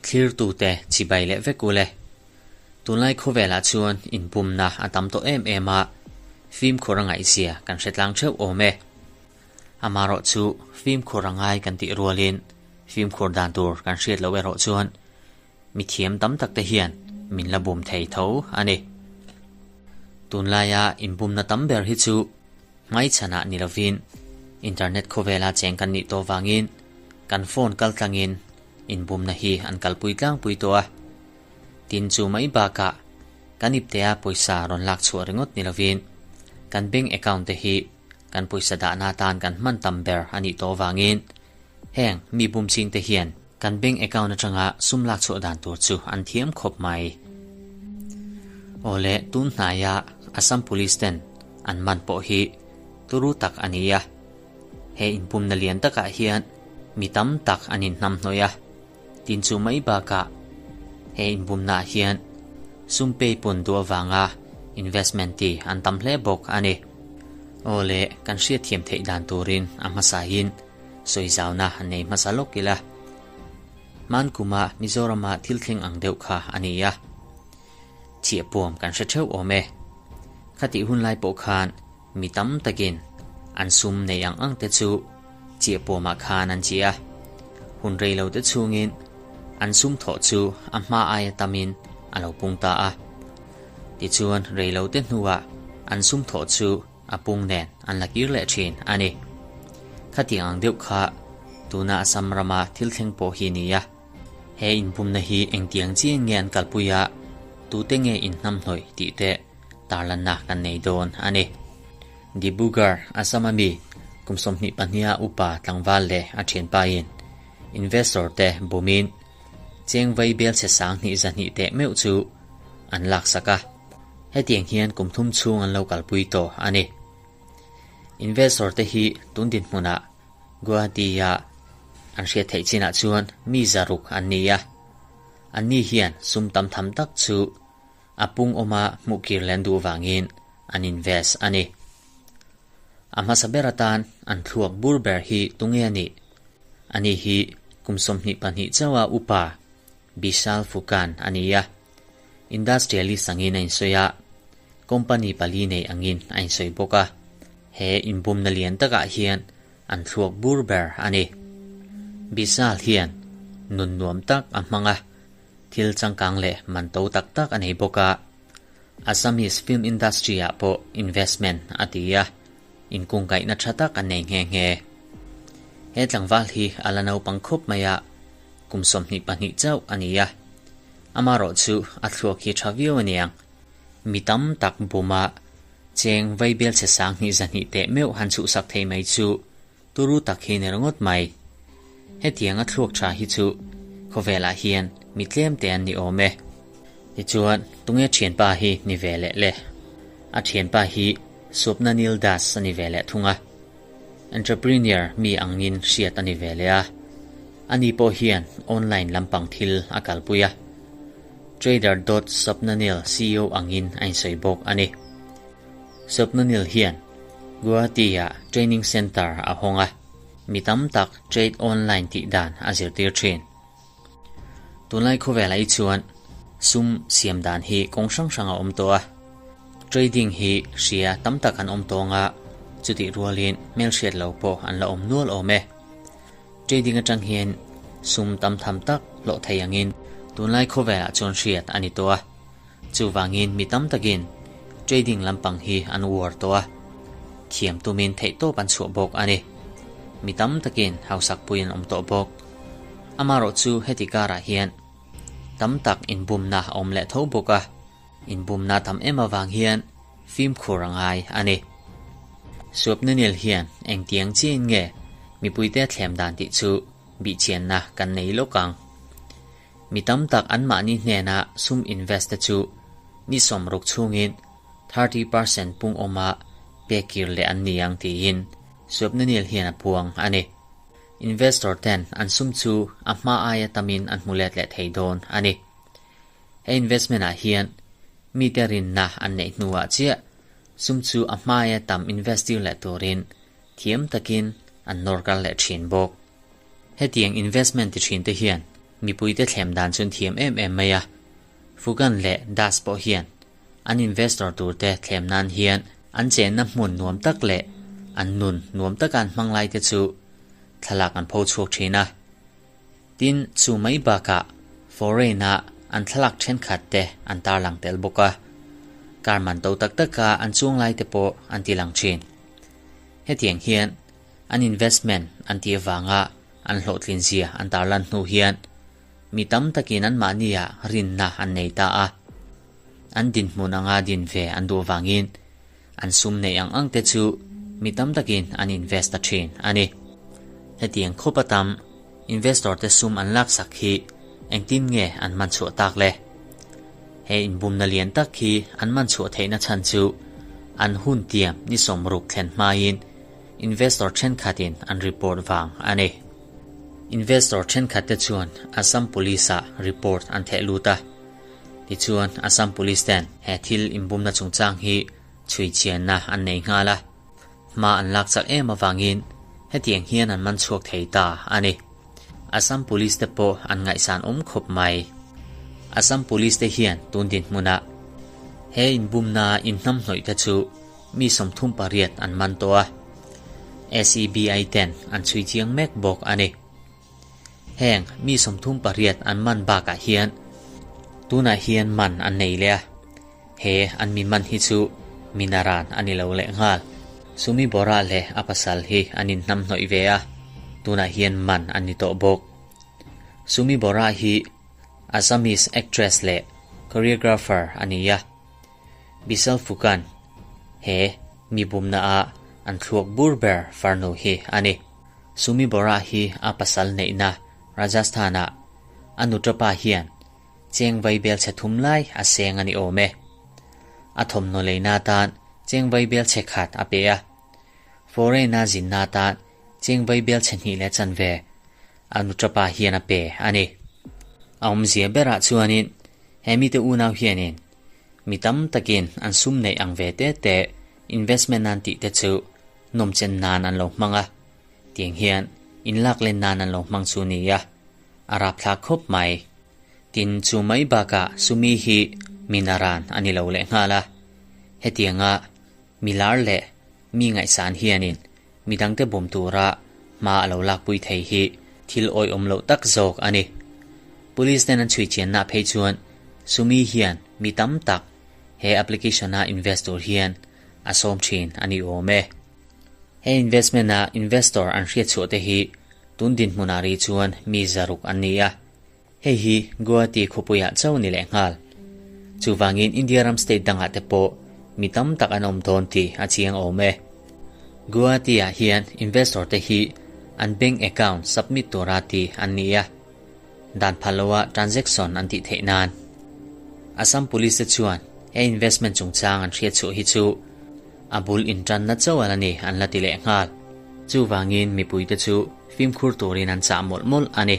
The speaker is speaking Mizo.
Thlirtute chibai leh vek ule. Tunlai khawvelah chuan inpumna a tam tawh em em a, fimkhur a ngaihzia kan hre tlang theuh awm e. Amaherawh chu fimkhur a ngai kan tih rualin fimkhur dan tur kan hriat loh erawh chuan mithiam tam tak te hian min la bum thei tho a ni. Tunlaia inbumna tam ber hi chu hmaichhanah ni lovin internet khawvela cheng kan nih tawh vangin kan phone kal tlangin inbumna hi an kalpui tlangpui tawh a. Tin chu mai bakah kan iptea pawisa rawn lak chhuah ringawt ni lovin kan bank account te hi kan pawisa dahna atan kan hman tam ber a nih tawh vangin heng mi bum ching te hian kan bank account atanga sum lak chhuah dan tur chu an thiam khawp mai. Awle tun hnaia Assam Police ten an man pawh hi turu tak a ni a, he inpumna lian takah hian mi tam tak an inhnamhnawih a, Tin chu mai bakah he inbumnaah hian sum pay pun duh avanga investment ti an tam hle bawk a ni. Aw le, kan hriatthiam theih dan turin a hmasain sawizauna an nei hmasa lawk ila. Hman kuma Mizorama thil thleng ang deuh kha a ni a. Chhiahpuam kan hre theuh awm e. Khatih hun lai pawh khan Mi tam takin an sum nei ang ang te chu chiahpuamah khan an chi a. Hun rei lo te chhungin an sum thawh chu a hma aia tamin a lo pung ta a. Tichuan rei lo te hnuah an sum thawh chu a pung nen an la kir leh thin a ni. Khatiang ang deuh kha tuna Assam rama thil thleng pawh hi ni a. He inpumna hi engtiang chiang nge an kalpui a, tute nge inhnamhnawih tih te tarlanna kan nei dawn a ni. Dibrugarh, Assam-a mi kum 22 a upa tlangval leh a thianpain investor te bumin cheng vai bel chhe 2200 teh meuh chu an laksak a, hetiang hian kum thum chhung an lo kalpui tawh a ni. Investor te hi tun dinhmunah Guwahati-a an hriat theih chinah chuan mi zaruk an ni a, anni hian sum tam tham tak chu a pung awma hmuh kir len duh vangin an invest a ni. A hmasa ber atan an thluak bur ber hi tunge a nih? Ani hi kum 22 chauha upa Bishal Phukan a ni a, industrialist angin a insawi a, company pali nei angin a insawi bawk a. He inbumna lian takah hian an thluak bur ber a ni. Bishal hian nun nuam tak a hmang a, thil changkang leh man to tak tak a nei bawk a. Assamese film industry-ah pawh investment a ti a, inkungkaihna tha tak a nei nghe nghe. He tlangval hi a la naupang khawp mai a, kum 22 chauh a ni a. Amaherawh chu a thluak hi tha viau a niang. Mi tam tak buma cheng vaibel chhe 2200 teh meuh han chhuhsak thei mai chu turu tak hi ni ringawt mai. Hetiang a thluak tha hi chu khawvelah hian mi tlem te an ni awm e. Tichuan, tunge thianpa hi ni ve leh le? A thianpa hi Swapnanil Das a ni ve leh thung a. Entrepreneur mi angin hriat a ni ve leh a. Ani pawh hian online lampang thil a kalpui a. Trader dot Swapnanil ceo angin a insawi bawk a ni. Swapnanil hian Guwahati-ah training centre a hawng a, mi tam tak trade online tih dan a zirtir thin. Tunlai khawvelah hi chuan sum siam dan hi kawng hrang hrang a awm tawh a, trading hi hria tam tak an awm tawng a, chutih rualin hmelhriat lo pawh an la awm nual awm e. Trading atang hian sum tam tham tak hlawh thei angin tunlai khawvelah chuan hriat a ni tawh a, chuvangin mi tam takin trading lampang hi an uar tawh a, thiam tumin theihtawp an chhuah bawk a ni. Mi tam takin hausak pui an awm tawh bawk. Amaherawh chu heti karah hian tam tak inbumna a awm leh tho bawk a, inbumna tam em avang hian fimkhur a ngai a ni. Swapnanil hian engtiang chiahin nge mipuite thlem dan tih chu bihchianna kan nei lawk ang. Mi tam tak anmahni hnena sum invest te chu ni 60 chhungin 30% pung awma pek kir leh an ni ang tiin Swapnanil hian a puang a ni. Investor ten an sum chu a hma aia tamin an hmu let leh thei dawn a ni. He investment ah hian mite rinna an neih hnuah chiah sum chu a hma aia tam invest tir leh turin thiam takin an nawr kal leh thin bawk. Hetiang investment ti thin te hian mipuite thlem dan chu an thiam em em mai a, Fugan leh Das pawh hian an investor turte thlem nan hian an chenna hmun nuam tak leh an nun nuam taka an hmang lai te chu thlalak an pho chhuak thin a. Tin, chu mai bakah foreign-a an thlalak thenkhat te an tarlang tel bawk a, car man to tak taka an chuang lai te pawh an ti lang thin. Hetiang hian an investment an tih avanga an hlawhtlin zia an tarlan hnu hian mi tam takin anmahniah rinna an nei ta a, an dinhmun anga din ve an duh avangin An sum neih ang ang te chu mi tam takin an invest ta thin a ni. Hetiang khawp a tam investor te sum an laksak hi engtin nge an man chhuah tak le? He inbumna lian tak hi an man chhuah theihna chhan chu an hun tiam ni sawmruk thlen hmain investor thenkhatin an report vang a ni. Investor thenkhat te chuan Assam Police ah report an theh lut a. Tichuan, Assam Police ten he thil inbumna chungchang hi chhui chhianna an nei nghal a, hma an lak chak em avangin hetiang hian an man chhuak thei ta a ni. Assam Police te pawh an ngaihsan awm khawp mai. Assam Police te hian tun dinhmunah he inbumna inhnamhnawih te chu mi 38 an man tawh a, SEBI ten an chhui chiang mek bawk a ni. Heng mi 38 an man bakah hian tunah hian man an nei leh a, he an mi man hi chu Minaran a ni lo leh nghal. Sumi Bora leh a pasal hi an inhnamhnawih ve a, tunah hian man an ni tawh bawk. Sumi Bora hi Assamese actress leh choreographer a ni a, Bishal Phukan he mi bumna a an thluak bur ber farnu hi a ni. Sumi Bora hi a pasal neihna Rajasthan-ah a nuṭapa hian cheng vaibel chhe thum lai a seng a ni awm e. A thawmhnaw leina atan cheng vaibel chhe khat a pe a. Foreign-a zinna atan cheng vaibel chhe hnih leh chanve a nuṭapa hian a pe a ni. A awmzia berah chuanin he mite unau hianin mi tam takin an sum neih ang ve te te investment nan tih te chu nawmchen nan an lo hmang a, tiang hian inlak len nan an lo hmang chu nia, a rapthlak khawp mai. Tin, chu mai bakah Sumi hi mi naran a ni lo leh nghal a, hetianga mi lar leh mi ngaihsan hianin midangte bawm tura hma a lo lakpui thei hi thil awihawm loh tak zawk a ni. Police ten an chhui chianna phei chuan Sumi hian mi tam tak he application-a invest tur hian a sawm thin a ni awm e. He investment-a investor an hriat chhuah te hi tun dinhmunah rih chuan mi zaruk an ni a, hei hi Guwahati khawpuiah chauh ni leh nghal. Chuvangin India ram state dangah te pawh mi tam tak an awm dawn tih a chiang awm e. Guwahati-ah hian investor te hi an bank account submit tura tih an ni a, dan phal loa transaction an tih theih nan. Assam Police te chuan he investment chungchang an hriat chhuah hi chu a bul intanna chauh a la ni an la ti leh nghal. Chuvangin mipuite chu fimkhur turin an chah mawlh mawlh a ni.